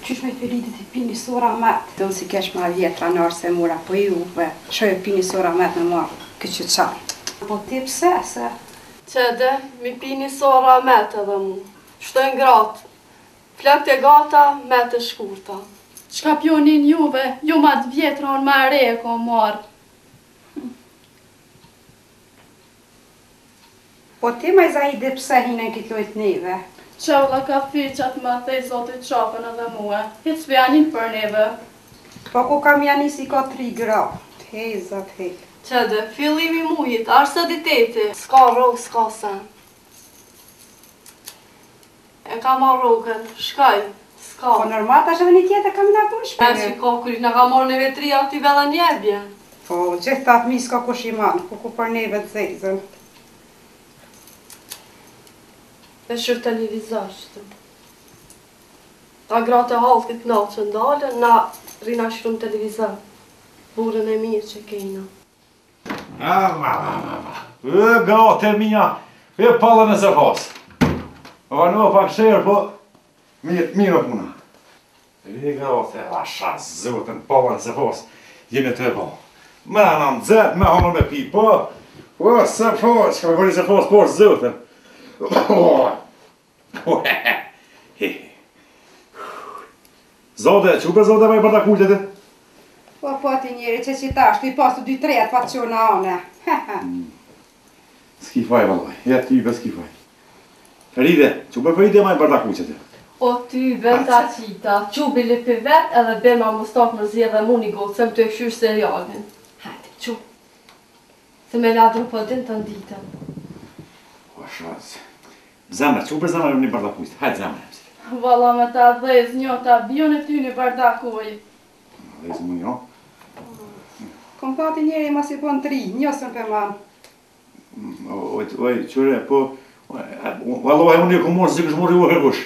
Qysh me Feridit i pini sora met? Unë si kesh ma vjetra në arë se mura, po juve, që e pini sora met me marrë, këtë që qanë. Po ti pse, se? Qe de, mi pini sora met edhe mu. Shtojnë gratë. Flokët e gata, met e shkurta. Çka pjo nin juve, ju ma të vjetra, unë ma e re e kom marrë. Po ti moj Zahide pse hine në këtë lojë të neve? Qe vlla ka thy qatë ma thej zoti qafën edhe mue, hiç s'po ja nin për neve. Po ku ka m'ja nis i ka tri gra, hej zot hej. Qe de, fillimi i mujit, arsaditeti. S'ka rrogë s'ka sen. E ka marrë rrogën, shkoj, s'ka. Po normal tash edhe një tjetër ka me na bo shpejt. E si ka kur na ka marrë neve tri aty edhe një e bje. Po gjithë ta fëmijë s'ka kush i man, ku ku për neve të zezën. E sheh televizor qëtu. Ta gratë e hallkit knaqen dalën, na rrina shkrum televizor. Burrën e mirë që kena. E, gratë e mija, e palën e sefas. O, në pak sherë, po, mirë, mirë puna. E, gratë e asha zotën, palën e sefas, jemi të e po. Me në nëzet, me hangër me pi, po, o, sefas, ka me koni sefas, po, zotën. Zode, që u për zode vaj për ta kultet e? Po, po, ti njeri që që tash, ti pas të dy tretë, pa të që në ane. S'ki faj, vallaj, ja ty be s'ki faj. Feride, që u për Feride maj për ta kultet e? O ty be ta qita, qu bile pi vet edhe be ma mos tak më zi edhe mu një gotë, se më të e kqyr serialin. Hajde, qu. Se me ladru po din të nditën. O, shaz. Zemra, që u për zemra një bardak ujë? Hajde zemra. Valla me ta dhez një ta bjo në ty një bardak ujë. Dhez mu një, Kom tha ti njeri mos i bon tri, njësën për man. Oj, oj, qyre, po, vallahi unë e kom marrë, si kështë marrë ju e kërkush.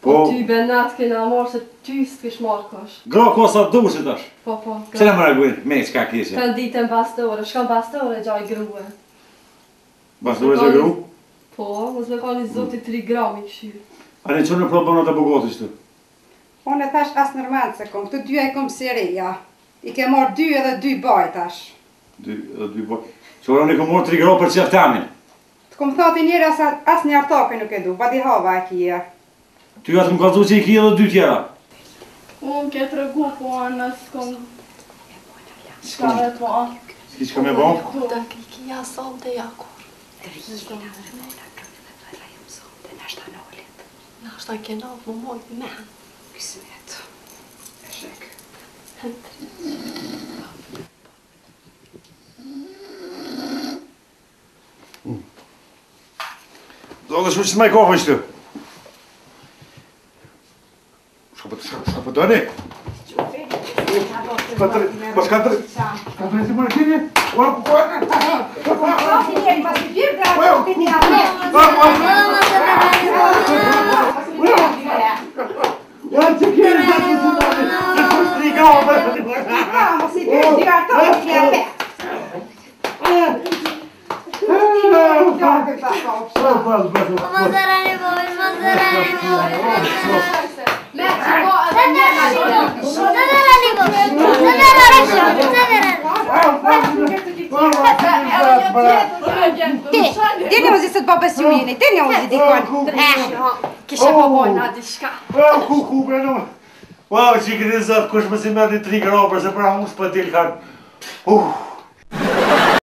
Po, Po ty be nat kena marrë se ty s'kish marrë kush. gra ka sa dush tash. Po, po, Pse në më reagojnë? Me çka keqe? Të nditën bas dore, shkon bas dore gjaj grue. Bas dore gjaj gru? Po, mos me ka një zoti 3 gram i këshyr. A një qënë në probën të Bugatti qëtu? Unë e thash as normal se kom, këto dyja i kom si reja. I ke marrë dy edhe dy baj tash. Dy edhe dy baj. Që unë i kom marrë tri gra për qef temin. Të kom tha ti njeri as, as një artake nuk e du, badihava e kije. Ty atë më kallzu që i ki edhe dy tjera. Unë ke të regu, po anë s'kom... Çka me po. S'ki çka me bo? Da ki ja sonte ja kur. Nashta kena më mojt men. Kismet. E shek. Do dhe shu që të maj kohë qëtu. Shka po, shka, shka po doni? Shka të, po shka të, shka të si më kini? Ua, ua, Tha ti njeri, mas i birë dhe ato ti një atë. Ua, që keni, që keni, tri gra, Pa, mos i birë dy ato ti një atë. Me që ka edhe një Ti, dini uzi se të babës ju jeni, dini uzi dikon. Eh, kishe po bojna diçka. Ku, ku, bre, no. Ua, që i këni zot, kush më si merr një tri gra, për se për hamus po dil kanë. Uh.